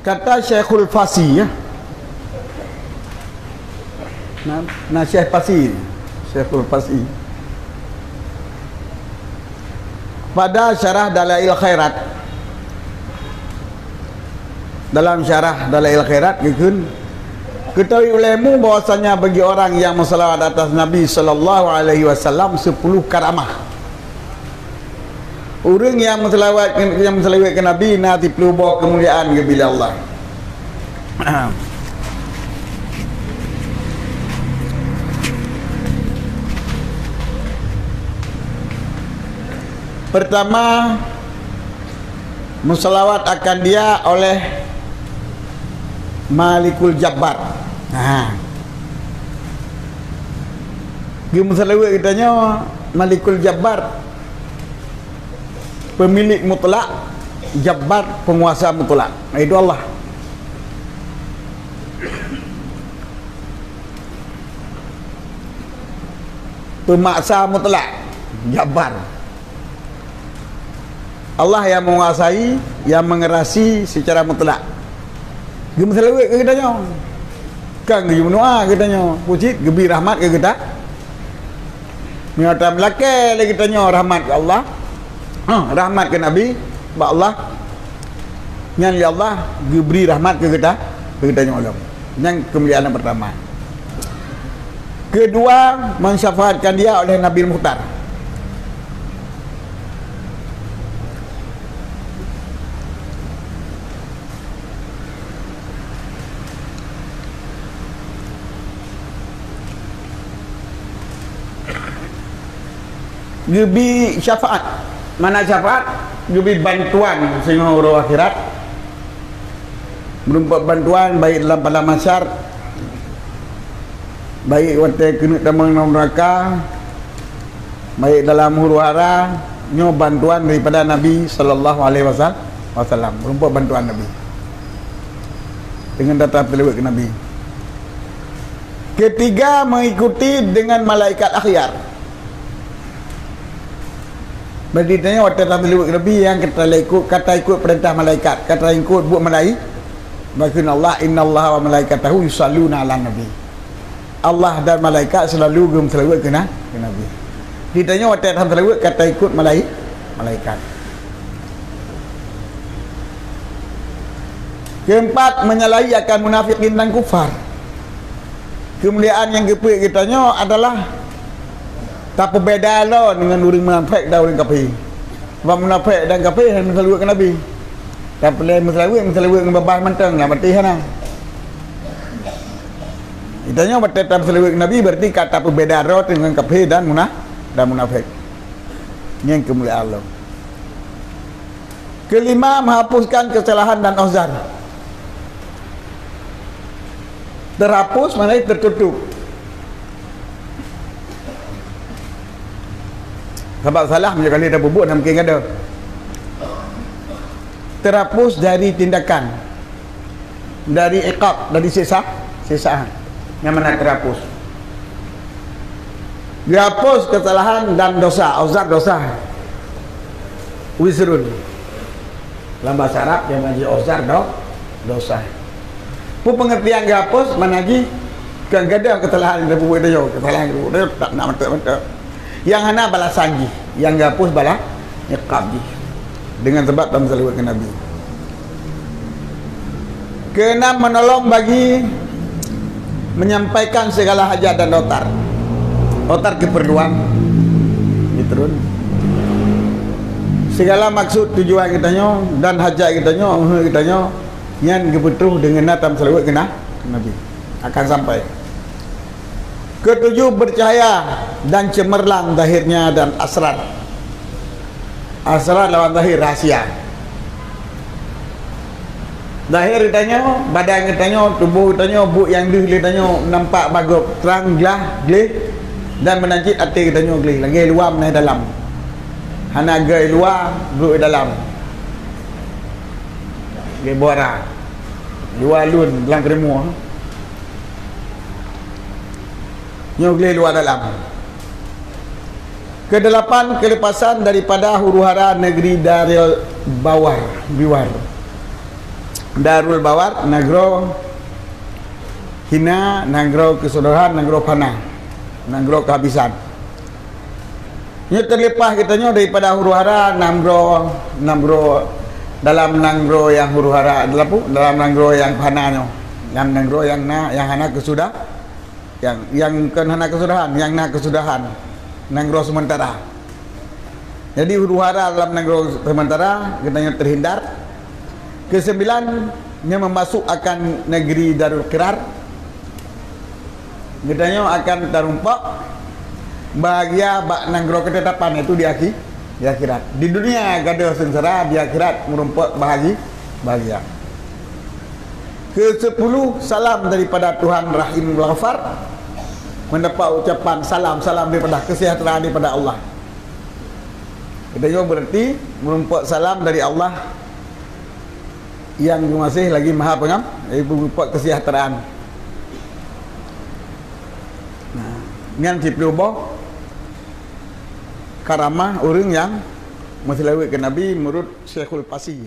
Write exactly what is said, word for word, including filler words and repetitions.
Kata Syekhul Fasi, ya. Nah, nah, Syekh Fasi. Syekhul Fasi. Pada syarah Dalail Khairat. Dalam syarah Dalail Khairat, geukheun, ketahui olehmu bahwasanya bagi orang yang bersalawat atas Nabi sallallahu alaihi wasallam sepuluh karamah. Ureuëng nyang meuseulaweuet, nyang meuseulaweuet keu Nabi na siploh boh keumuliaan geubri lé Allah. Pertama, meuseulaweuet akan dia oleh Malikul Jabbar. Ha. Geumeuseulaweuet geutanyoe Malikul Jabbar. Pemilik mutlak, Jabbar, penguasa mutlak, yaitu Allah. Pemaksa mutlak, Jabbar. Allah yang menguasai, yang mengerasi secara mutlak. Geumeuseulaweuet keu geutanyoe. Kan geujumeudoa geutanyoe, pucit geubri rahmat keu geuta. Meunyoe tameulakée lé geutanyoe rahmat keu Allah, ha, rahmat keu Nabi, bak Allah, nyan lé Allah geubri rahmat keu geuta, keu geutanyoe lom. Nyan keumuliaan nyang pertama. Kedua, mensyafaatkan dia oleh Nabil Mukhtar. Geubri syafaat. Makna syafaat, geubri bantuan singoh uroe akhirat. Meurumpok bantuan baik dalam padang mahsyar, baik watée keuneuk tamong lam neuraka, baik dalam huru-hara, nyoe bantuan daripada Nabi sallallahu alaihi wasal-, wasallam. Meurumpok bantuan Nabi. Deungon tapeulaweuet keu Nabi. Ketiga, mengikuti dengan malaikat akhyar. Berarti tanyoe watée tapeulaweuet keu Nabi nyang ka taikot, ka taikot peurintah malaikat, ka taikot buet malai-, bak kheun Allah, "Innallaha wa malaikatahu yusalluna 'alan nabi." Allah dan malaikat selalu geumeuseulaweuet keu na-, keu Nabi. Di tanyoe watée tapeulaweuet ka taikot malai-, malaikat. Keempat, menyalahi akan munafikin dan kufar. Keumuliaan nyang keupeuet geutanyoe adalah tapeubeda droe deungon ureuëng munafék dan ureuëng kafé. Sabab munafék dan kafé hana meuseulaweuet keu Nabi. Tapi lé meuseulaweuet, meuseulaweuet ngon babah mantong, lam até hana. Geutanyoe watée tameuseulaweuet keu Nabi, berarti ka tapeubeda droe deungon kafé dan muna-, dan munafék. Nyan keumuliaan Allah. Kelima, menghapuskan kesalahan dan uzar. Terhapus maknanya tertutup. Sabab salah meunyoe kali tapeubuet, hana mungken gata. Terhapus dari tindakan, dari iqab, dari siksa, siksaan. Nyang mana terhapus. Geuhapus kesalahan dan dosa, uzar dosa. Wizrun. Lam bahasa Arab, nyang mana jih uzar do-, dosa. Peue peungeurtian geuhapus, makna jih, kon gadôh kesalahan nyang tapeubuet tanyoe, kesalahan nyang tapeubuet tanyoe, tak na mantong-mantong. Nyang hana balasan jih, nyang geuhapus bala-, iqab jih. Deungon sabab tameuseulaweuet keu Nabi. Keenam, menolong bagi menyampaikan segala hajat dan otar. Otar keperluan. Gitu. Segala maksud tujuan geutanyoe dan hajat geutanyoe, usaha geutanyoe, nyan geupeutroh deungon na tameuseulaweuet keu na-, Nabi. Akan sampai. Ketujuh, bercahaya dan cemerlang zahirnya dan asrar. Asrar lawan zahir, rahsia. Zahir geutanyoe, badan geutanyoe, tuboh geutanyoe, buet nyang deuh lé tanyoe nampak bak gob, trang, glah, gleh, dan meunan cit até geutanyoe gleh, lagée luwa meunan dalam. Hana geu luwa, brok dalam. Lagée buara. Luwa lôn dalam keureumoh. Nyoe gleh luwa dalam. Kedelapan, kelepasan daripada huru-hara negeri Daril Bawar, Biwar. Darul Bawar, nanggroe hina, nanggroe keusudahan, nanggroe fana, nanggroe keuhabisan. Nyoe teuleupah geutanyoe daripada huru-hara nanggroe, nanggroe dalam nanggroe nyang huru-hara, dalam, dalam nanggroe nyang fana nyoe, dalam nanggroe nyang na, nyang hana keusudah, nyang, nyang kon hana keusudahan, nyang na keusudahan, nanggroe sementara. Jadi huru-hara dalam nanggroe sementara geutanyoe teuhindar. Keuseumbilan, nyoe meumasôk akan negeri Darul Qirar. Geutanyoe akan tarumpok bahagia bak nanggroe keutetapan, yaitu di akhi-, di akhirat. Di dunia gadôh seungsara, di akhirat meurumpok bahagi-, bahagia. Keusepuluh, salam daripada Tuhan Rahim Ghafar. Mendapat ucapan salam, salam daripada kesejahteraan daripada Allah. Geutanyoe berarti meurumpok salam dari Allah nyang geumaséh lagi Maha Peungam, jadi meurumpok kesejahteraan. Nah, nyan siploh boh karamah ureuëng nyang meuseulaweuet keu Nabi meunurot Syekhul Fasi.